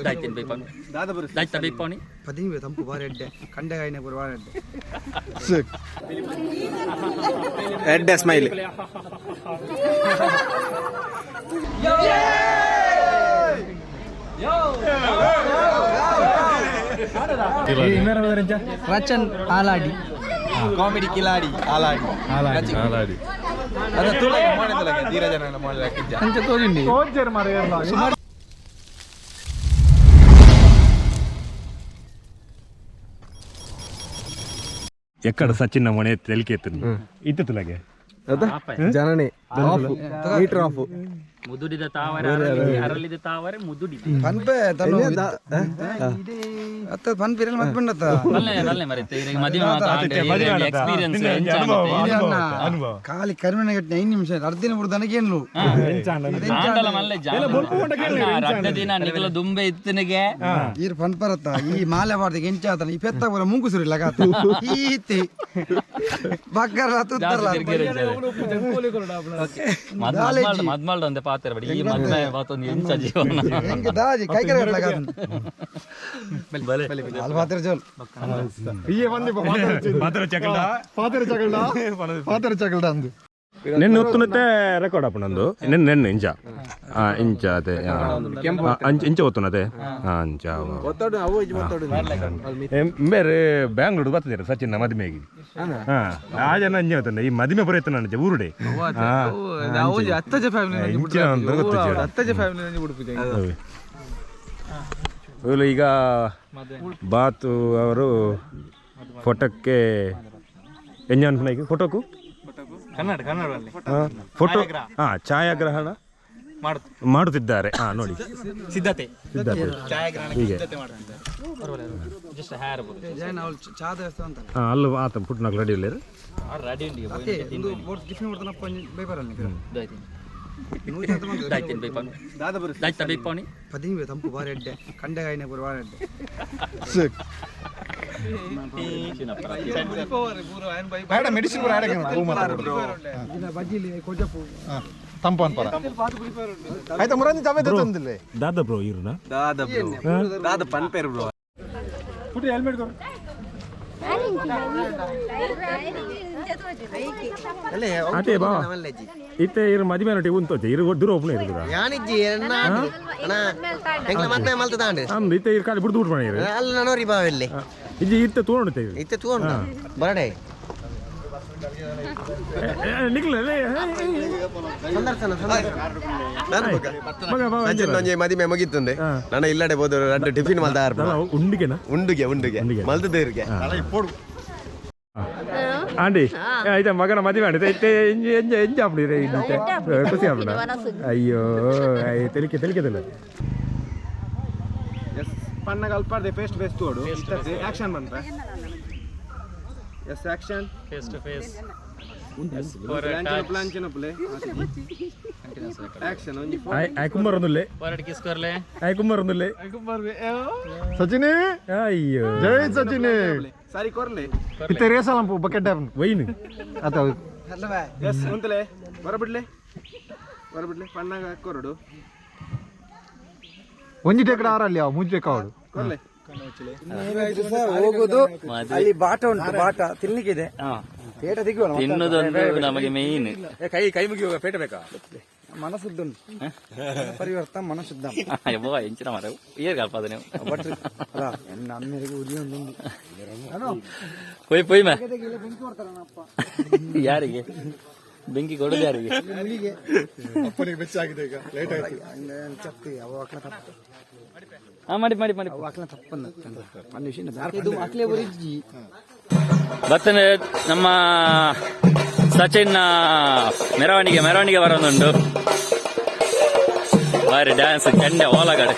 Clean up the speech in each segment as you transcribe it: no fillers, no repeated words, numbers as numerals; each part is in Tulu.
ದಾಯ್ತಿನ ಬೈಪಾನು ದಾಯ್ತ ಬೈಪಾನಿ. ಪದಿವೆ ತಂಪು ಬಾರಿ ಎಡ್ಡೆ ಕಂಡೆಗಾಯಿನ ಪೂರ ಬಾರಿ ಎಡ್ಡೆ. ಎಡ್ಡೆ ಸ್ಮೈಲ್. ರಚನ್ ಆಲಾಡಿ. ಕಾಮಿಡಿ ಕಿಲಾಡಿ ಆಲಾಡಿ. ಆಲಾಡಿ. ಅದ ತುಳಗೆ ಮೋನೆ ತುಳಗೆ ಧೀರಜನ ಮೋನೆ ಕಿಜ್ಜ. ಅಂಚ ತೋಜುಂಡಿ. ಎಕ್ಕಡ ಸಚಿನ್ ಮನೆ ತೆಲಿಕೆ ಇತ್ತು ತುಲಗೆ. ಜನನೇ ಮೀಟರ್ ಆಫ್. ಮುದುಡಿದ ತಾವರೆ ಅರಳಿದ ತಾವರೆ ಮುದುಡಿದೆ. ಪನ್ಪೆ ತನು ಅತ್ತ ಪನ್ಪಿರಲ್ ಮತ್ ಬಂಡತ್ತ. ನಲ್ಲೆ ನಲ್ಲೆ ಮರೆತೆ ಇರೆಗ್ ಮದಿಮೆ ಮಾತ ಎಕ್ಸ್ಪೀರಿಯನ್ಸ್. ಅನುಭವ. ಖಾಲಿ ಕರಿಮಣ ಗಟ್ಟಿ 5 ನಿಮಿಷ ಅರ್ಧ ದಿನ ಬಿಡ್ದನಕ್ಕೆ ಏನು. ಆಂಡಲ ಮಲ್ಲೆ ರಡ್ಡ ದಿನ ನಿಗಲ ದುಂಬೆ ಇತ್ತನಿಗೆ. ಈರ್ ಪನ್ಪರತ್ತ ಈ ಮಾಲೆ ಬಾರ್ದ ಎಂಚಾತನ ಈ ಪೆತ್ತ ಪೂರ ಮುಂಗುಸುರಿ ಲಗಾತ ಈತಿ ಬಗ್ಗರ್ಲ ತುತ್ತರ್ಲ. ಮದ್ಮಾಲ್ಡ ಒಂದೇ ಪಾತ್ರ ಬಡಿ ಈ ಮದ್ಮೆ ಪಾತೊಂದು ಎಂಚ ಜೀವನ. ಹೆಂಗೆ ದಾಜಿ ಕೈ ಕರೆ ಲಗಾತ ಅಲ್ ಪಾತ್ರ ಜೋಲ್. ಪಾತ್ರ ಚಕಲ್ಡ. ಪಾತ್ರ ಚಗಲ್ಡ ಪಾತ್ರ ಚಗಲ್ಡ ಅಂದು. ನಿನ್ನ ಒತ್ತುನತ್ತೆ ರೆಕಾರ್ಡ್ ಅಪ್ಪ ನಂದು ನಿನ್ನ ನೆನ್ನೆ ಇಂಚ ಆ ಇಂಚ ಅದೇ ಅಂಚ ಇಂಚ ಒತ್ತುನತೆ ಅಂಚ. ಒತ್ತಡು ಅವು ಇಜ್ಜಿ ಒತ್ತಡು. ಬೇರೆ ಬ್ಯಾಂಗ್ಳೂರ್ ಬರ್ತದೆ ಸಚಿನ್ ಮದಿಮೆಗೆ. ಹಾ ಆ ಜನ ಅಂಜೆ ಗೊತ್ತುಂಡ ಈ ಮದಿಮೆ ಪೂರ ಇತ್ತು ನನ್ನ ಊರುಡೆ. ಅತ್ತಜ ಫ್ಯಾಮಿಲಿ. ಇಂಚ ಅಂತ ಗೊತ್ತಿಜ್ಜಿ. ಅತ್ತಜ ಫ್ಯಾಮಿಲಿ ಉಡುಪಿ. ಇವ್ರು ಈಗ ಬಾತು ಅವರು ಫೋಟೋಕ್ಕೆ ಎಂಜ ಅನ್ಪುನ ಫೋಟೋಕು. ಕನ್ನಡ ಕನ್ನಡ. ಫೋಟೋ ಹಾ ಛಾಯಾಗ್ರಹಣ ಮಾಡುತ್ತಿದ್ದಾರೆ. ಹಾ ನೋಡಿ. ಸಿದ್ಧತೆ. ಸಿದ್ಧತೆ ಹೀಗೆ. ಜಸ್ಟ್ ಹೇರ್ ಜಯನ್ ಅವಳು ಚಾ ದೇವಸ್ಥಾನ ಅಂತ. ಹಾ ಅಲ್ಲೂ ಆತ ಪುಟ್ಟನಾಗ್ ರೆಡಿ ಇಲ್ಲ. ರೆಡಿ. ಅತ್ತೆ ಒಂದು ಬೋರ್ಡ್ ಟಿಫಿನ್ ಮಾಡ್ತಾನಪ್ಪ ಬೇಪರಲ್ಲ. ದಾಯ್ತಿನ ಬೈಪಾನು ದಾಯ್ತ ಬೈಪಾನಿ. ಪದಿವೆ ತಂಪು ಬಾರಿ ಎಡ್ಡೆ ಕಂಡೆಗಾಯಿನ ಪೂರ ಬಾರಿ ಎಡ್ಡೆ. ಬೇಡ ಮೆಡಿಸಿನ್ ಪೂರ ಆಡಕ್ಕೆ ಬಜ್ಜಿಲಿ ಕೊಜಪ್ಪು. ತಂಪು ಅನ್ಪರ ಆಯ್ತಾ ಮುರಂದಿ ಚವೆ ತಂದಿಲ್ಲ. ದಾದಾ ಬ್ರೋ ಇರುನಾ? ದಾದ ಬ್ರೋ ದಾದ ಪನ್ಪೇರ್ ಬ್ರೋ. ಅದೇ ಬಾ ಇತ್ತೆ ಇರು ಮದಿಮೆ ನಟಿ ಉಂತೋಚೆ ಇರು ದೂರ ಒಪ್ಪನೆ ಇರುದ. ಯಾನಿಜ್ಜಿ ಅಣ್ಣ ಎಂಗ್ಲ ಮತ್ತೆ ಮಲ್ತ ತಾಂಡು. ಅಂದು ಇತ್ತೆ ಇರು ಖಾಲಿ ಬಿಡ್ದು ಬಿಟ್ಟು ಇರು. ಅಲ್ಲ ನನೋರಿ ಬಾವೆಲ್ಲಿ. ಇಜ್ಜಿ ಇತ್ತೆ ತೋಣುತ್ತೆ ಇರು. ಇತ್ತೆ ತೂಂಡ ಬರಡೆ. ನಿಕ್ಲ. ಸಂದರ್ಶನ ಮಗ ಬಾ. ಸಚಿನ್ ಒಂಜಿ ಮದಿಮೆ ಮುಗಿತ್ತುಂಡೆ ನನ್ನ ಇಲ್ಲಡೆ ಬೋದು ರಡ್ಡು ಟಿಫಿನ್ ಮಲ್ತ ಆರ್ಪ. ಉಂಡಿಗೆನಾ? ಉಂಡುಗೆ ಉಂಡುಗೆ. ಉಂಡುಗೆ. ಮಲ್ತದೇರ್ಗೆ. ಆಂಡಿ ಇತ್ತೆ ಮಗನ ಮದುವೆ ಆಂಡಿ ಇತ್ತೆ ಎಂಜ ಎಂಜ ಎಂಜ ಆಪುಂಡು ಇರೆ ಇತ್ತೆ ಖುಷಿ ಆಪುಂಡ. ಅಯ್ಯೋ ತೆಲಿಕೆ ತೆಲಿಕೆದಲ್ಲ. ಎಸ್ ಪನ್ನಗ ಅಲ್ಪಾರ್ದೆ ಫೇಸ್ ಫೇಸ್ ತೋಡು ಆಕ್ಷನ್ ಬಂತ S action. Face to face. ಪ್ಲಾಂಚನ play action ಒಂಜಿ. ಆಯ್ಕೊಂಬರೊಂದುಲ್ಲೆ. ಹೊರಡ್ ಕಿಸ್ ಕೊರ್ಲೆ. ಆಯ್ಕೊಂಬರೊಂದುಲ್ಲೆ. ಸಚಿನ್. ಅಯ್ಯೋ. ಜೈ ಸಚಿನ್. ಸಾರಿ ಕೊರ್ಲೆ. ಇತ್ತೆ ರೇಸಲಂಪು ಬಕೆಟ್. ವೈನ್. ಅತ. ಎಸ್ ಉಂತಲೆ ಹೊರಬಿಡ್ಲೆ ಹೊರಬಿಡ್ಲೆ ಪಣ್ಣಗ ಕೊರಡು. ಒಂಜಿ ಟೇಕಡ ಆರಲ್ಲಿ ಅವ ಮೂಜಿ ಟೇಕ ಅವಳು. ಕೊರ್ಲೆ. ಹೋಗುದು ಅಲ್ಲಿ ಬಾಟ ಉಂಟು ಬಾಟ ತಿನ್ಲಿಕ್ಕಿದೆ ಪೇಟ ತೆಗಿಯೋಣ. ತಿನ್ನುದೊಂದು ನಮಗೆ ಮೇನ್. ಕೈ ಕೈ ಮುಗಿಯುವ ಪೇಟೆ ಬೇಕಾ? ಮನಸ್ಸುದ್ದುಂಟು ಪರಿವರ್ತ ಮನಶುದ್ಧ. ಯಬ್ಬ ಎಂಚಿನ ಮರ ಏರ್ ಕಲ್ಪದ ನೀವು. ಭಟ್ರು ಅಲ್ಲ ಎನ್ನ ಅಮ್ಮೆರಿಗೆ ಉರಿ ಒಂದೊಂದು. ಪೊಯ್ ಪೊಯ್ ಮೇ. ಬೆಂಕಿ ಕೊಡ್ತಾರಣ್ಣಪ್ಪ. ಯಾರಿಗೆ ಬೆಂಕಿ ಕೊಡೋದು ಯಾರಿಗೆ? ಅಪ್ಪನಿಗೆ ಬೆಚ್ಚಾಗಿದೆ ಈಗ ಲೇಟ್ ಆಯ್ತು. ಚತ್ತಿ ಅವ ಅಕ್ಲ ತಪ್ಪು. ಹಾ ಮಾಡಿ ಮಾಡಿ ಮಾಡಿ. ಅವ ಅಕ್ಲ ತಪ್ಪನ್ನ ಇದು ಅಕ್ಲೆ ಬರಿಜ್ಜಿ. ಬತ್ತನೆ ನಮ್ಮ ಸಚಿನ್ ಮೆರವಣಿಗೆ ಮೆರವಣಿಗೆ ಬರೋದುಂಟು. ಬಾರಿ ಡ್ಯಾನ್ಸ್ ಚೆಂಡೆ ಓಲಗಡೆ.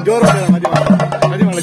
ಜೋರು ಮದುವೆ ಮದುವೆ. ಮದಿಮಾಡಿ.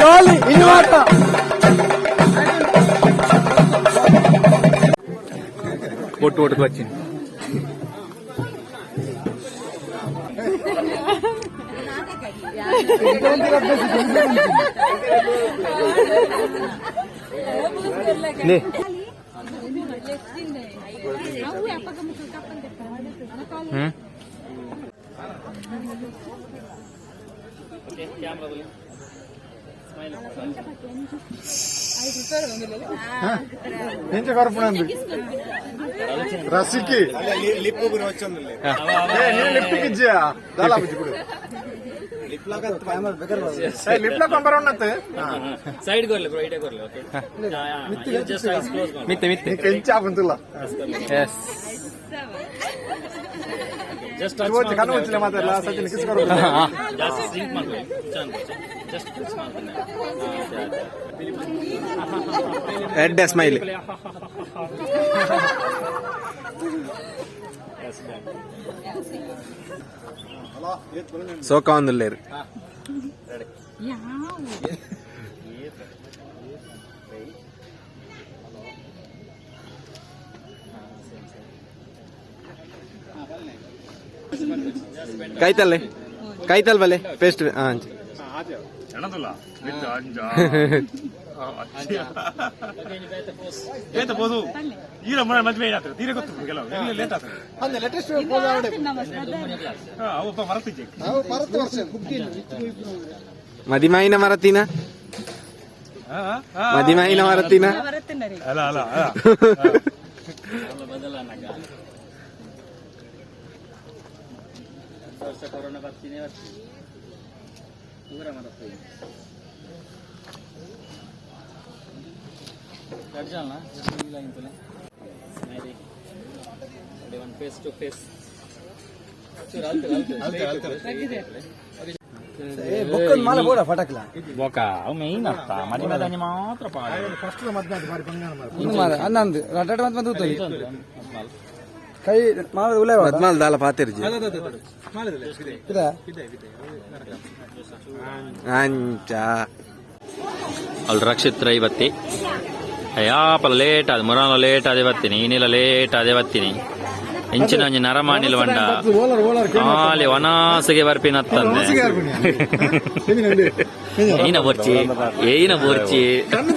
ಜೋಲಿ ಇನ್ನು ಮಾತ್ರ. ಒಟ್ಟು ಒಟ್ಟು ಬಚ್ಚಿನಿ ರಸಿಕಿ ಲಿಫ್ಟ್ ಗಿಜ್ಜಿಯಾ ದಾಲ ಬುಜ್ಜಿ ಲಿಪ್ಲ ಕಂಬರ ಉನ್ನತ್ತೆ ಸೈಡ್ ಗೊರ್ಲೆ ಬ್ರೋ ಇಡೆ ಗೊರ್ಲೆ ಓಕೆ ಜಸ್ಟ್ ಐಸ್ ಕ್ಲೋಸ್ ಮಾಡಿ ಮಿತ್ತೆ ಮಿತ್ತೆ ಕೆಂಚ ಬಂತಿಲ್ಲ ಎಸ್ ಜಸ್ಟ್ ಕಣ್ಣು ಮುಚ್ಚಲೆ ಮಾತಾಡಲ್ಲ ಸಚಿನ್ ಕಿಸ್ ಕೊಡು ಜಾಸ್ತಿ ಸಿಂಕ್ ಮಾಡ್ಕೊಳ್ಳಿ ಜಸ್ಟ್ ಕಿಸ್ ಮಾಡ್ತೀನಿ ಎಡ್ಡೆ ಸ್ಮೈಲ್ ಸೋಕ ಒಂದುಲ್ಲೇರು ಕೈತಲ್ಲೇ ಕೈತಲ್ ಬಲೆ ಪೇಸ್ಟ್ ಹಾಂ ಮದಿಮಾಯಿನ ಮರತೀನ ಮದಿಮಾಯಿನ ಮರತೀನ ಕೊರೋನಾ ಬರ್ತೀನಿ ಪೂರ ಮರತ್ತೀನಿ ಕಡ್ಜಾಲ ಜಸ್ಟ್ ಇಲ್ಲ ಇಂತಲೇ smiley one face to face ಬೊಕ್ಕನ್ ಮಾಲೆ ಬೋಡ ಫಟಕ್ಲ ಬೊಕ ಅವು ಮೇನ್ ಅರ್ಥ ಮದಿಮೆ ಮಾತ್ರ ಪಾಡ ಅನ್ನಂದು ರಟಾಟ ಮತ್ತೆ ಮತ್ತೆ ತೂತಲಿ ಕೈ ಮಾವ ಉಲೆ ಮದ್ಮಾಲ್ ದಾಲ ಪಾತಿರ್ಜಿ ಇದ ಅಂಚ ಅಲ್ಲಿ ರಕ್ಷಿತ್ ರೈ ಬತ್ತಿ ಅಯ್ಯಾಪಲ ಲೇಟ್ ಆದ ಮುರಾನ ಲೇಟ್ ಆದೇ ಬರ್ತೀನಿ ಇನ್ನಿಲ್ಲ ಲೇಟ್ ಆದೇ ಬರ್ತೀನಿ ಇಂಚಿನ ಒಂಜಿ ನರಮಾನಿಲ್ ಬಂಡ ಆಲಿ ವನಾಸಿಗೆ ಬರ್ಪಿನತ್ತಂದೆ ಏನ ಬೋರ್ಚಿ ಏನ ಬೋರ್ಚಿ ಕಣ್ಣು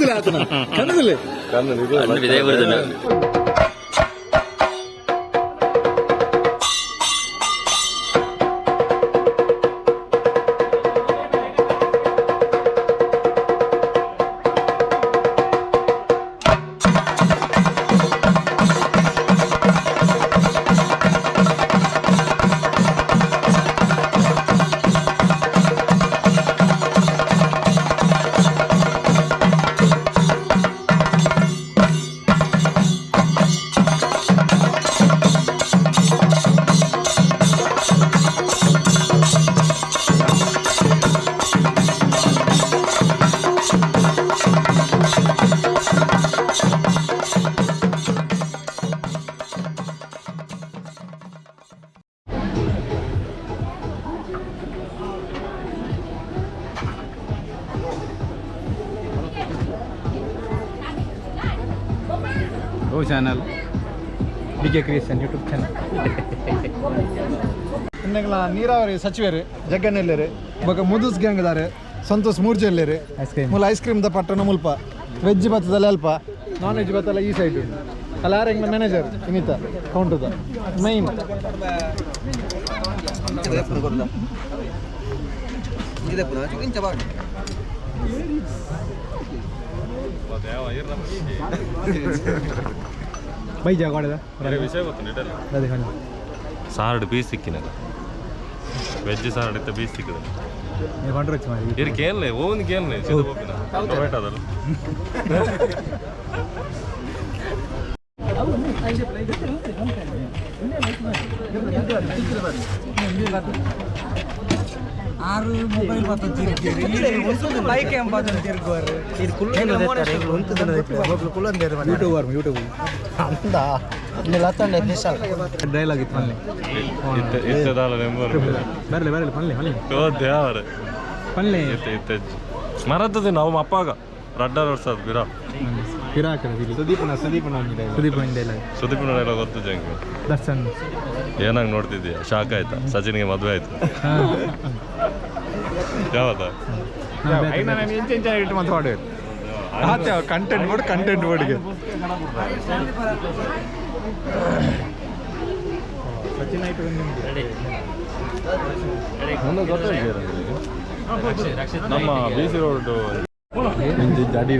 ಬಿದೇ ಬರುದಿಲ್ಲ. ಓ channel B K creation YouTube channel. ಇನ್ನೆಗಳ ನೀರಾವರಿ ಸಚಿವರು ಜಗ್ಗನೆಲ್ಲೇರು ಬೊಕ ಮುದುಸ್ ಗ್ಯಾಂಗ್ದಾರೆ ಸಂತೋಷ್ ಮೂರ್ಜೆಲ್ಲೇರು ಐಸ್ ಕ್ರೀಮ್ ಮೂಲ ಐಸ್ ಕ್ರೀಮ್ the ಪಟ್ಟಣ ಮುಲ್ಪ ವೆಜ್ ಬತ್ತದಲ್ಲ ಅಲ್ಪ ನಾನ್ ವೆಜ್ ಬತ್ತಲ್ಲ ಈ ಸೈಡ್ ಅಲ್ಲ ಯಾರು ಎಂಗ್ಲ ಮ್ಯಾನೇಜರ್ ಇನ್ನಿತ ಕೌಂಟರ್ದ ಮೈನ್ ಬೈ ಜಾಗ ಅದೇ ಸಾರಡು ಪೀಸ್ ಸಿಕ್ಕಿನಲ್ಲ ವೆಜ್ ಸಾರಡ್ ಇತ್ತ ಪೀಸ್ ಸಿಕ್ಕದ ಪಂಡ್ರ ಮಾರಿ ಇರ್ ಕೇನ್ಲೆ ಓನ್ ಕೇನ್ಲೆ ಟೊಮೆಟೊ ಅದಲ್ಲ ಆರು ಮೊಬೈಲ್ ಬೈಕ್ ಎಂಬ ಯೂಟ್ಯೂಬರ್ ಯೂಟ್ಯೂಬ್ ಡೈಲಾಗ್ ಇತ್ತು ಪನ್ಲೆ ಇತ್ತ ಇತ್ತದಾಲ ನೆಂಬರ್ ಬರಲಿ ಬರಲಿ ಪನ್ಲೆ ಪನ್ಲೆ ಓ ದೇವರ ಪನ್ಲೆ ಇತ್ತ ಇತ್ತ ಮರತ್ತದ ನಾವು ಅಪ್ಪಾಗ ರಡ್ಡರ್ ವರ್ಷ ಬಿರ ಪಿರಾಕರ ಸುದೀಪನ ಸುದೀಪನ ಸುದೀಪನ ಡೈಲಾಗ್ ಸುದೀಪನ ಡೈಲಾಗ್ ಗೊತ್ತು ಜಂಗ್ ದರ್ಶನ್ ಏನಾಗಿ ನೋಡ್ತಿದ್ಯಾ ಶಾಕ್ ಆಯ್ತಾ ಸಚಿನ್ಗೆ ಮದುವೆ ಆಯ್ತು ಯಾವತ್ತ content board content ಬೋರ್ಡ್ಗೆ ನಮ್ಮ B C road ಅಡಿ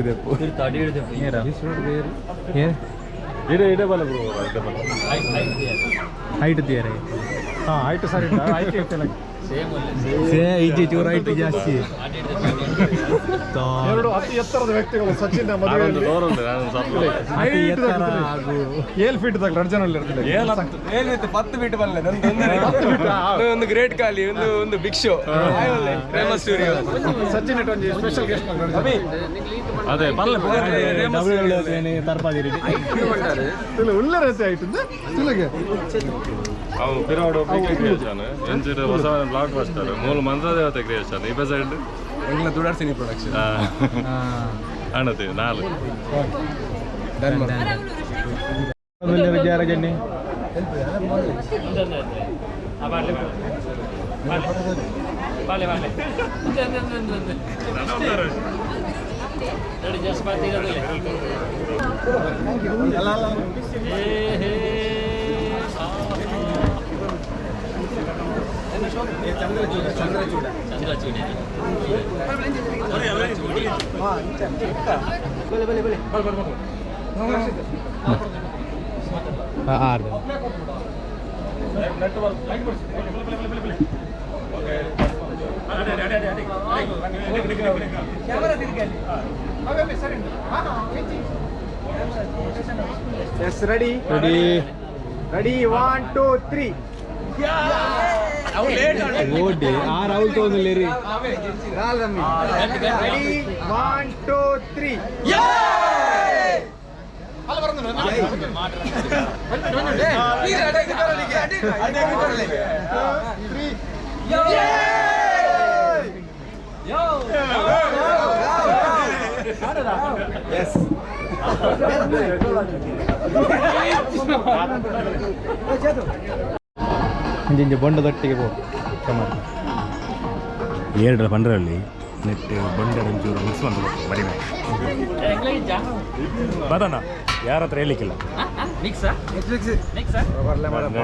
ಇಡೆ ಇಡೆ ಬಲ್ಲ ಬ್ರೋ ಇಡೆ ಬಲ್ಲ ಹೈಟ್ ತೀಯರೆ ಹಾಂ ಹೈಟ್ ಸರಿ ಸೇ ಇಜ್ಜಿ ಚೂರು ಹೈಟ್ ಜಾಸ್ತಿ ಎರಡು ಅತಿ ಎತ್ತರದ ವ್ಯಕ್ತಿಗಳು ಸಚಿನ್ ನಾನೊಂದು ಡೋರ್ ಉಂಟು ನಾನು ಸ್ವಲ್ಪ ಏಳು ಫೀಟ್ ತಗ ಎರಡು ಜನ ಇರ್ತಿಲ್ಲ 10 ಫೀಟ್ ಬಲ್ಲೆ ಒಂದು ಗ್ರೇಟ್ ಖಾಲಿ ಒಂದು ಒಂದು ಬಿಗ್ ಶೋ ರೇಮಸ್ ಸ್ಟುಡಿಯೋ ಸಚಿನ್ ಒಂಜಿ ಸ್ಪೆಷಲ್ ಗೆಸ್ಟ್ ಅದೇ ಬಲ್ಲೆ ಇಲ್ಲ ಉಳ್ಳ ರಸೆ ಆಯ್ತು ತಿಲಗೆ ಅವು ಪಿರಾಡು ಕ್ರಿಯೇಷನ್ ಎಂಚಿನ ಹೊಸ ಬ್ಲಾಕ್ ಬಸ್ಟರ್ ಮೂಲ ಮಂತ್ರದೇವತೆ ಕ್ರಿಯೇಷನ್ ಈ ಸೈಡ್ ಎಂಗ್ಲ ದುಡಾಡ್ಸಿನಿ ಪ್ರೊಡಕ್ಷನ್ ಅಣ್ಣತಿ ನಾಲ್ Yes ready ready ready 1 2 3 ಓಡಿ ಆ ರಾಹುಲ್ ತಗೊಂಡಿಲ್ಲ ರೆಡಿ 1 2 3 ಇಂಜಿಂಜ ಬೊಂಡದೊಟ್ಟಿಗೆ ಪೋ ಏರಡ ಪಂಡ್ರಲ್ಲಿ ನೆಟ್ ಬೊಂಡ ಒಂಚೂರು ಮಿಕ್ಸ್ ಮಾಡ್ಬೇಕು ಬರಿ ಬದನ ಯಾರ ಹತ್ರ ಹೇಳಿಕ್ಕಿಲ್ಲ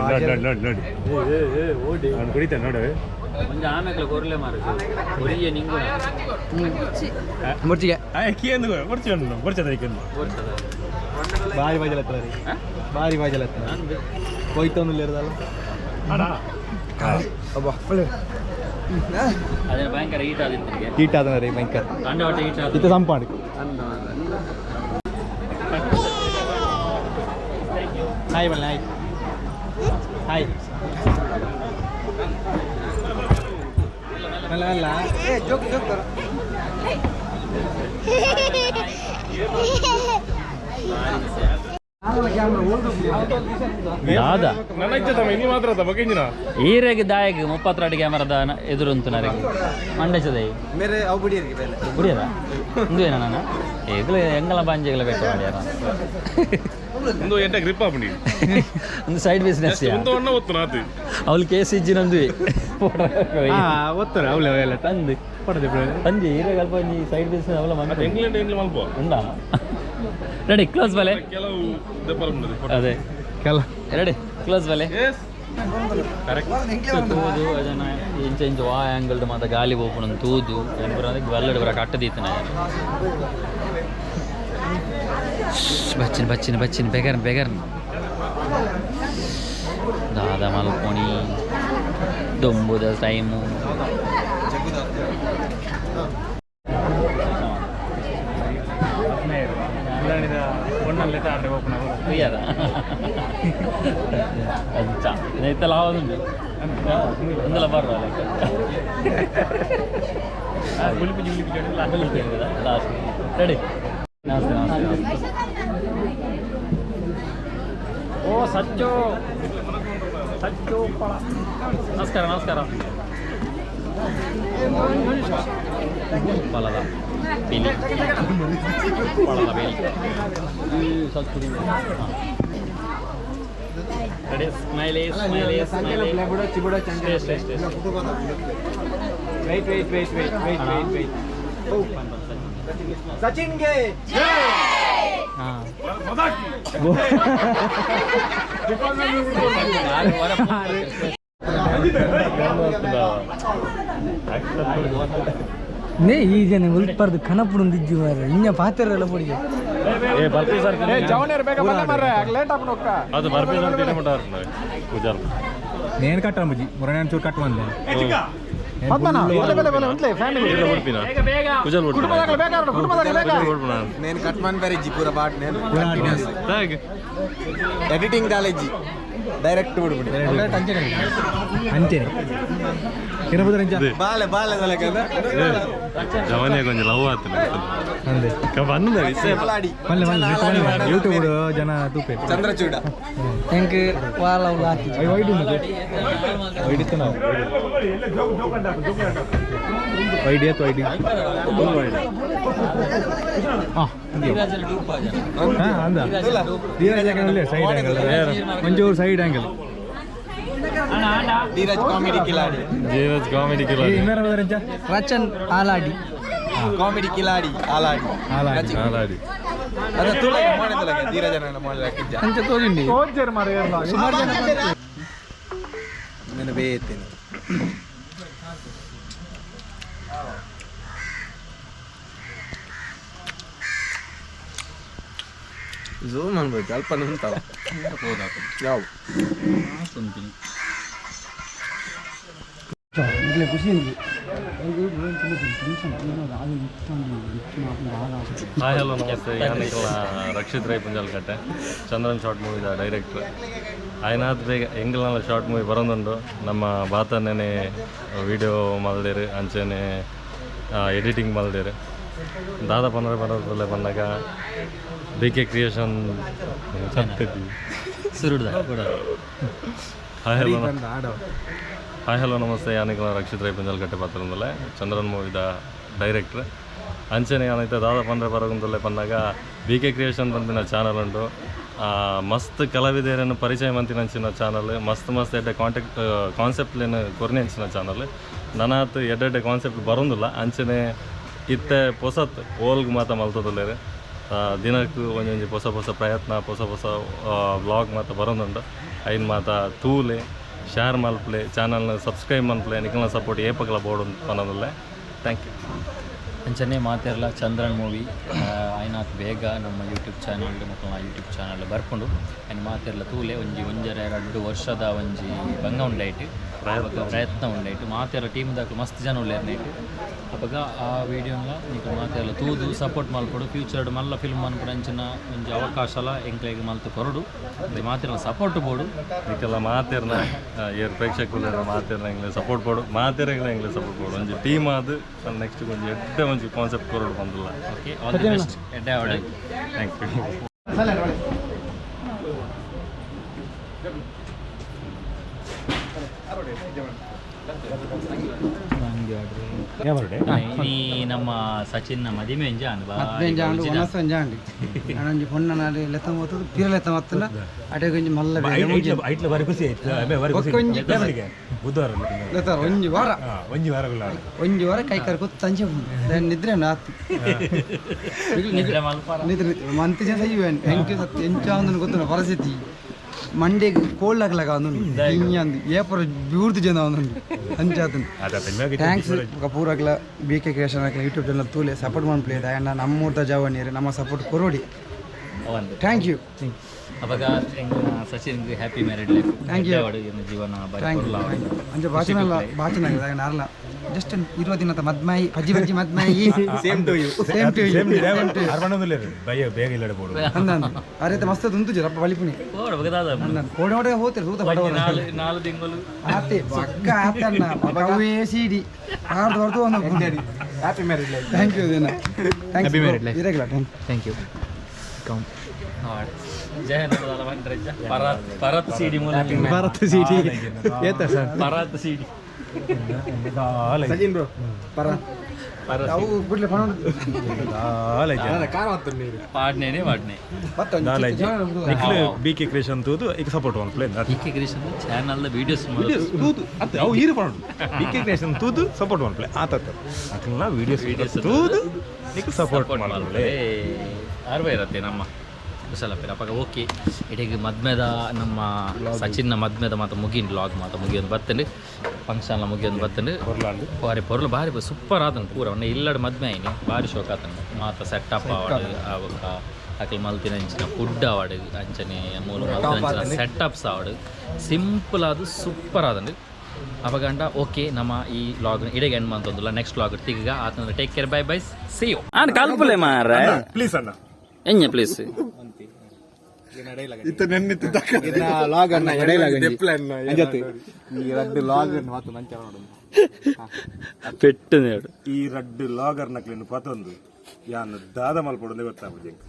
ನೋಡಿ ನೋಡಿ ನೋಡಿ ನೋಡಿ ಅವ್ನು ಕುಡಿತಾನೆ ನೋಡು ಮುರ್ಚಿಗೆ ಬರ್ಚಿ ಉಂಟು ಬರ್ಚದ ಬಾರಿ ಬಾಜಲ ಹತ್ರ ರೀ ಬಾರಿ ಬಾಜಲ ಹತ್ರ ಹೋಯ್ತೊಂದಿಲ್ಲ ಇರೋದಲ್ಲ ಭಯಂಕರ ಈಟ್ ಆದಿತ್ತು ಹೀಟ್ ಆದನ ರೀ ಭಯಂಕರ ಇದು ಸಂಪಾಡು ಹಾಯ್ ಬಲ್ಲ ಹಾಯ್ ಹಾಯ್ ಅಲ್ಲ ಅಲ್ಲ ಜೋಕ್ ಜೋಕ್ ದಾದಾ ಮಾತ್ರ ಬಗ್ಗಿಂಜಿನ ಈರೆಗೆ ದಾಯಗ್ 32 ಕ್ಯಾಮರಾದ ಎದುರುಂತು ನರಗೆ ಮಂಡೇಚದೈ ಮೇರೆ ಅವು ಬಿಡಿಯರಿಗೆ ಬೇಲೆ ಬುಡಿಯದ ಇಂದು ನಾನು ಈಗಲೇ ಎಂಗಲ ಬಾಂಜೆಗಳ ಬೇಟ ಮಾಡ್ಯಾರ ಒಂದು ಎಂಟ ಗ್ರಿಪ್ ಆಪುಂಡಿ ಒಂದು ಸೈಡ್ ಬಿಸ್ನೆಸ್ ಒಂದು ಒಣ್ಣ ಒತ್ತು ನಾತಿ ಅವಳು ಕೇಸ್ ಇಜ್ಜಿ ನಂದುವೆ ಒತ್ತರ ಅವಳೆ ಅವೆಲ್ಲ ತಂದು ತಂದೆ ಈರೆಗೆ ಅಲ್ಪ ಒಂಜಿ ಸೈಡ್ ಬಿಸ್ನೆಸ್ ಅವಳ ಮನೆ ಇಂಗ್ಲೆಂಡ್ ಇಂಗ್ಲೆಂಡ್ ಮಲ್ಪ ಉಂಡಾ ರೆಡಿ ಕ್ಲೋಸ್ ಬಲೆ ಕೆಲವು ದೆಪ್ಪರ ಅದೇ ಕೆಲ ರೆಡಿ ಕ್ಲೋಸ್ ಬಲೆ ಎಸ್ ತೂದು ಅದನ್ನ ಇಂಚ ಇಂಚ ವಾ ಆ್ಯಂಗಲ್ಡ್ ಮಾತ ಗಾಲಿ ಪೋಪುನ ತೂದು ಎಂಬುರ ಬಲ್ಲಡು ಬರ ಕಟ್ಟದೀತನ ಬಚ್ಚಿನ ಬಚ್ಚಿನ ಬಚ್ಚಿನ ಬೆಗರ್ನ್ ಬೆಗರ್ನ್ ದಾದ ಮಲ್ಪೊಣಿ ದೊಂಬುದ ಟೈಮು ಅಂಚ ಇತ್ತಲ್ಲ ಆವದುಂಡು ಒಂದಲ ಬರ್ರ ಲಾಸ್ಟ್ ರೆಡಿ ನಮಸ್ತೆ ನಮಸ್ತೆ ಓ ಸಚ್ಚೋ ಸಚ್ಚೋ ಪಳ ನಮಸ್ಕಾರ ನಮಸ್ಕಾರ ಪಲದ ಪಿಲಿ ಪಳಲ ಬೇಲಿ ready smiley smiley smiley stay stay wait wait wait wait wait wait wait Sachin ಗೆ ನೇ ಈ ಜನ ಉಲ್ಪರ್ದು ಕನಪುಡು ಮಾರ ಇನ್ನ ಪಾತ್ರೆಲ್ಲ ಪೊಡಿಗೆ ಏ ಬರ್ಪಿ ಸರ್ ಜವನೇರ್ ಬೇಗ ಬಲ್ಲ ಮಾರ್ರೆ ಲೇಟ್ ಆಪುಂಡು ಒಕ್ಕ ಅದು ಬರ್ಪಿ ಸರ್ ತಿನ್ನಿ ಮುಟ್ಟ ಪೂಜಾರ್ నేను కట్టను బుజ్జి మురళి చೂರು ಕಟ್ ಬಂದೆ ಪದ್ಮನ ಬಲೆ ಬಲೆ ಬಲೆ ಉಂಟ್ಲೆ ಫ್ಯಾಮಿಲಿ ಉಡ್ಪಿನ ಪೂಜಾರ್ ಉಡ್ಪಿನ ಕುಟುಂಬದಾಗಲ ಬೇಕಾರು ಕುಟುಂಬದಾಗಲ ಬೇಕಾ ಉಡ್ಪಿನ నేను ಕಟ್ಮನ್ ಬೇರೆ ಪೂರ ಬಾಟ್ నేను ದಾಗ್ ಎಡಿಟಿಂಗ್ ದಾಲೇಜಿ ಡೈರೆಕ್ಟ್ ಬಿಡ್ಬಿಡಿ అంతే తిరుపతి ಬಾಲೆ ಬಾಲೆ ದಲಕದ ಜವನಿಯ ಕೊಂಚ ಲವ್ ಆತನ అంతే ಬಂದ ವಿಷಯ ಆಲಾಡಿ మళ్ళీ మళ్ళీ యూట్యూబ్ జన తూపే ಚಂದ್ರಚೂಡ ಎಂಕ್ ವಾಲ ಆತಿ అవి వైట్ ఉంది వైట్ ఇస్తున్నావు వైట్ ఏత్ వైట్ అందా ధీరజ్ సైడ్ యాంగిల్ మంచి side angle Dheeraj comedy Kiladi ಜೀವಜ್ comedy Kiladi ರಚನ್ Aladi comedy Kiladi Aladi Aladi. Aladi ಅದ ತುಳಗೆ ಮೋನೆ ತುಳಗೆ ಧೀರಜನ ಮೋನೆ ಹಾಕಿದ್ದ ಅಂಚ ತೋಜುಂಡಿ ತೋಜ್ಜೇರ್ ಮಾರ್ರೆ ಏರ್ಲ. ಸುಮಾರು ಜನ నేను ಬೇಯ್ತೀನಿ ಝೂಮ್ ಅನ್ಬೇಕು ಅಲ್ಪ ನಿಂತಲ್ಲ ಯಾವ ಖುಷಿ ఉంది ಹಾಯ್ ಹಲೋ ನಮಸ್ತೆ ಯಾನಿಕಲ ರಕ್ಷಿತ್ ರೈ ಪುಂಜಾಲ್ಕಟ್ಟೆ ಚಂದ್ರನ್ ಶಾರ್ಟ್ ಮೂವಿದ ಡೈರೆಕ್ಟ್ರ್ ಆಯ್ನಾಥ್ ಬೇಗ ಎಂಗ್ಲಲ್ಲ ಶಾರ್ಟ್ ಮೂವಿ ಬರೋದುಂಡು ನಮ್ಮ ಬಾತನೇ ವಿಡಿಯೋ ಮಲ್ದೇರು ಅಂಚೆನೆ ಎಡಿಟಿಂಗ್ ಮಲ್ದೇರು ದಾದ ಪಂದ್ರ ಬರೋದ್ರಲ್ಲೇ ಬಂದಾಗ ಬಿ ಕೆ ಕ್ರಿಯೇಷನ್ ಸುರುಡ್ದ ಹಾಯ್ ಹಲೋ ಹಾಯ್ ಹಲೋ ನಮಸ್ತೆ ಯಾನಿಕಲ ರಕ್ಷಿತ್ ರೈ ಪುಂಜಾಲ್ಕಟ್ಟೆ ಪಾತ್ರದಲ್ಲೇ ಚಂದ್ರನ್ ಮೂವಿದ ಡೈರೆಕ್ಟ್ರ್ ಅಂಚನೆ ಏನೈತೆ ದಾದ ಪಂದ್ರ ಬರೋಗುಂದಲ್ಲೇ ಬಂದಾಗ ಬಿ ಕೆ ಕ್ರಿಯೇಷನ್ ಬಂದಿನ ಚಾನಲ್ ಉಂಟು ಮಸ್ತ್ ಕಲಾವಿದರನ್ನು ಪರಿಚಯ ಮಂತಿನ ಅಂಚಿನ ಚಾನಲ್ ಮಸ್ತ್ ಮಸ್ತ್ ಎಡ್ಡೆ ಕಾಂಟ್ಯಾಕ್ಟ್ ಕಾನ್ಸೆಪ್ಟ್ಲೇನು ಕೊರ್ನೆ ಅಂಚಿನ ಚಾನಲ್ ನನಾತ್ ಎಡ್ಡೆಡ್ಡೆ ಕಾನ್ಸೆಪ್ಟ್ ಬರೋದಿಲ್ಲ ಅಂಚನೆ ಇತ್ತೆ ಪೊಸತ್ ಓಲ್ಗ್ ಮಾತ ಮಲ್ತದಲ್ಲೇರು ದಿನಕ್ಕೂ ಒಂಜೊಂಜಿ ಹೊಸ ಹೊಸ ಪ್ರಯತ್ನ ಹೊಸ ಹೊಸ ವ್ಲಾಗ್ ಮಾತ ಬರೋದುಂಡು ಐನ್ ಮಾತ ತೂಲೆ ಶೇರ್ ಮಲ್ಪ್ಲೆ ಚಾನಲ್ನ ಸಬ್ಸ್ಕ್ರೈಬ್ ಮಲ್ಪ್ಲೆ ನಿಕಲ್ನ ಸಪೋರ್ಟ್ ಏಪಕಲ ಬೋರ್ಡ್ ಪನ್ನದಲ್ಲೇ thank you ಅಂಚನೆ ಮಾತೆರ್ಲ ಚಂದ್ರನ್ ಮೂವಿ ಆಯ್ನಾಥ್ ಬೇಗ ನಮ್ಮ ಯೂಟ್ಯೂಬ್ ಚಾನಲ್ ಮತ್ತು ಯೂಟ್ಯೂಬ್ ಚಾನಲ್ ಬರ್ಕೊಂಡು ಆ್ಯಂಡ್ ಮಾತೆರ್ಲ ತೂಲೆ ಒಂಜಿ ಒಂಜರೆ ರಡ್ಡು ವರ್ಷದ ಒಂಜಿ ಬಂಗ ಉಂಡೈಟ್ ಪ್ರಯತ್ನ ಉಂಡೈಟ್ ಮಾತೆರ್ಲ ಟೀಮ್ ದಾಕು ಮಸ್ತ್ ಜನ ಉಳ್ಳೇರ್ನೈಟ್ ಅಪಗ ಆ ವೀಡಿಯೋನ ನಿಕ ಮಾತೆರ್ಲ ತೂದು ಸಪೋರ್ಟ್ ಮಲ್ಪಡು ಫ್ಯೂಚರ್ಡ್ ಮಲ್ಲ ಫಿಲ್ಮ್ ಅನ್ಪಡು ಅಂಚಿನ ಒಂಜಿ ಅವಕಾಶಲ ಎಂಕ್ಲೆಗ್ ಮಲ್ತು ಕೊರಡು ಮಾತೆರ್ಲ ಸಪೋರ್ಟ್ ಬೋಡು ನಿಕ್ಕೆಲ್ಲ ಮಾತೆರ್ನ ಏರ್ ಪ್ರೇಕ್ಷಕುಲೆರ್ನ ಮಾತೆರ್ನ ಎಂಗ್ಲೆ ಸಪೋರ್ಟ್ ಬೋಡು ಮಾತೆರೆಗ್ಲ ಎಂಗ್ಲೆ ಸಪೋರ್ಟ್ ಬೋಡು ಒಂಜಿ ಟೀಮ್ ಅದು ನೆಕ್ಸ್ಟ್ ಒಂಜಿ ಎಡ್ಡೆ ಒಂಜಿ ಕಾನ್ಸೆಪ್ಟ್ ಕೊರಡು ಬಂದಿಲ್ಲ ಓಕೆ ಆಲ್ the best ಎಡ್ಡೆ ಆವಡೆ thank you ಈ ನಮ್ಮ ಸಚಿನ್ ಮದಿಮೆ ಅಂಜ ಮದ್ಮೆ ಅಂಡು ಒಣಸ ಅಂಜ ಅಂಡಿ ನಾನೊಂಜಿ ಪೊಣ್ಣ ನಾಡಿ ಲೆತ್ತ ಮೋತದು ಪಿರ ಲೆತ್ತ ಮತ್ತನ ಅಡೆ ಒಂಜಿ ಮಲ್ಲ ಐಟ್ಲ ಬಾರಿ ಖುಷಿ ಆಯ್ತು ಬಾರಿ ಖುಷಿ ಒಂಜಿ ಬುಧವಾರ ಲೆತ್ತಾರ ಒಂಜಿ ವಾರ ಒಂಜಿ ವಾರ ಒಂಜಿ ವಾರ ಕೈ ಕರ್ ಕೂತು ತಂಚೆ ನಿದ್ರೆ ನಾತು ನಿದ್ರೆ ಮಲ್ಪಾರ ನಿದ್ರೆ ಮಂತಿ ಜನ ಸೈಯುವೆನ್ ಎಂಕೆ ಸತ್ಯ ಎಂಚ ಅಂದನು ಗೊತ್ತುನ ಪರಿಸ್ಥಿತಿ ಮಂಡೆಗ್ ಕೋಲ್ಡ್ ಆಗ್ಲಾಗ ಅಂದು ಹಿಂಗೆ ಏಪರ ಬ್ಯೂರ್ದು ಜನ ಅಂದು ಅಂಚಾತನು thanks ಪೂರಾಗ್ಲ ಬಿ ಕೆ ಕ್ರಿಯೇಷನ್ ಆಗ್ಲ ಯೂಟ್ಯೂಬ್ ಚಾನಲ್ ತೂಲೆ ಸಪೋರ್ಟ್ ಮಾಡ್ಪ್ಲೇ ಆ್ಯಂಡ್ ನಮ್ಮೂರ್ದ ಜಾವನೀರು ನಮ್ಮ ಸಪೋರ್ಟ್ ಕೊರೋಡಿ ಒಂದು thank you ಅವಾಗ Sachin happy married life Thank you. ಜೀವನ ಬಾರಿ thank you ಕೊರ್ಲ ಅಂಚ ಬಾಚನಲ್ಲ ಬಾಚನ ನಾರ್ಲ ಜಸ್ಟ್ ಇರುವ ದಿನದ ಮದ್ಮಾಯಿ ಪಜ್ಜಿ ಪಜ್ಜಿ ಮದ್ಮಾಯಿ same to you same to you same to ಭಯ ಬೇಗ ಇಲ್ಲ ಬೋಡು ಅಂದ ಅರೆ ಮಸ್ತ್ ಉಂತು ಜರಪ್ಪ ಬಲಿಪುಣಿ ಓಡ್ ಬಗದಾದ ಅಂದ ಕೋಡೆ ಓಡೆ ಹೋಗ್ತಾರೆ ಸೂತ ಬಡವ ನಾಲ್ ತಿಂಗಳು ಆತೆ ಬಗ್ಗ ಆತೆ ಅಣ್ಣ ಅವೇ ಸಿಡಿ ಆರ್ದು ಹೊರತು ಒಂದು happy marriage life thank you ದಿನ Happy married life. ಇರಗಿಲ್ಲ thank thank you ಜಯ ನೋಡದಲ್ಲ ಬಂದ್ರಜ್ಜ ಪರತ್ ಪರತ್ ಸಿಡಿ ಮೂಲ ಭಾರತ್ ಸಿಟಿ ಏತ ಸರ್ ಪರತ್ ಸಿಡಿ ಸಚಿನ್ ಬ್ರೋ ಪರ ಅವು ಬಿಡ್ಲೆ ಪಣ. ಪಾಡ್ನೇನೆ ಪಾಡ್ನೆ. ನಿಕ್ಲು ಬಿ ಕೆ ಕ್ರಿಯೇಷನ್ ತೂದು ಈಗ ಸಪೋರ್ಟ್ ಮನ್ಪುಲೆ. B K creation channel videos ತೂದು ಅತ್ತೆ ಅವು ಈರು ಪಣೋಡು. ಬಿ ಕೆ ಕ್ರಿಯೇಷನ್ ತೂದು ಸಪೋರ್ಟ್ ಮನ್ಪುಲೆ ಆತ. ಅಕ್ಲನ ವೀಡಿಯೋಸ್ ವೀಡಿಯೋಸ್ ತೂದು ನಿಕ್ ಸಪೋರ್ಟ್ ಮನ್ಪುಲೆ. ಅರ್ವ ಇರತ್ತೆ ನಮ್ಮ ಕುಶಲಪ್ಪ ಅಪ್ಪಗ. ಓಕೆ, ಇಡೀ ಮದ್ಮೆದ ನಮ್ಮ ಸಚಿನ್ನ ಮದ್ಮೆದ ಮಾತ ಮುಗಿನ್ ಬ್ಲಾಗ್ ಮಾತ ಮುಗಿಯೊಂದು ಬತ್ತಂಡು, ಫಂಕ್ಷನ್ಲ ಮುಗಿಯೊಂದು ಬತ್ತಂಡು. ಬಾರಿ ಪೊರ್ಲು, ಬಾರಿ ಸೂಪರ್ ಆತನು ಪೂರ. ಒನ್ನೆ ಇಲ್ಲಡ್ ಮದ್ಮೆ ಆಯ್ನಿ, ಬಾರಿ ಶೋಕ್ ಆತನು. ಮಾತ ಸೆಟಪ್ ಆವಡ್, ಬೊಕ್ಕ ಅಕ್ಲು ಮಲ್ತಿನ ಅಂಚಿನ ಫುಡ್ ಆವಡ್, ಅಂಚನೆ ಮೂಲ ಮಲ್ತಿನ ಅಂಚಿನ ಸೆಟಪ್ಸ್ ಆವಡ್, ಸಿಂಪಲ್ ಆದ್ ಸೂಪರ್ ಆದಂಡು. ಅಪಗಂಡ ಓಕೆ, ನಮ್ಮ ಈ ವ್ಲಾಗ್ ಇಡೆಗೆ ಎಂಡ್ ಮಂತೊಂದುಲ್ಲ. ನೆಕ್ಸ್ಟ್ ವ್ಲಾಗ್ ತಿರ್ಗ ಆತಂದ್ರೆ take care, bye bye, see you. ಆನ್ ಕಲ್ಪುಲೆ ಮಾರ್ರೆ. ಪ್ಲೀಸ್ ಅಣ್ಣ. ಎಂಜ ಪ್ಲೀಸ್. ಲಾಗ್ ಅನ್ನ ಎಡೈಲಾಗ ಅಂಜತ್ ಈ ರಡ್ಡು ಲಾಗ್ ಮಾತು ಮಂಚ ನೋಡು. ಪೆಟ್ಟು. ಈ ರಡ್ಡು ಲಾಗರ್ ನಕ್ಲಿನ ಪತೊಂದು ಯಾನ್ ದಾದ ಮಲ್ಪೊಡೊಂದೇ ಗೊತ್ತಾಪುಜಿ ಎಂಕ್.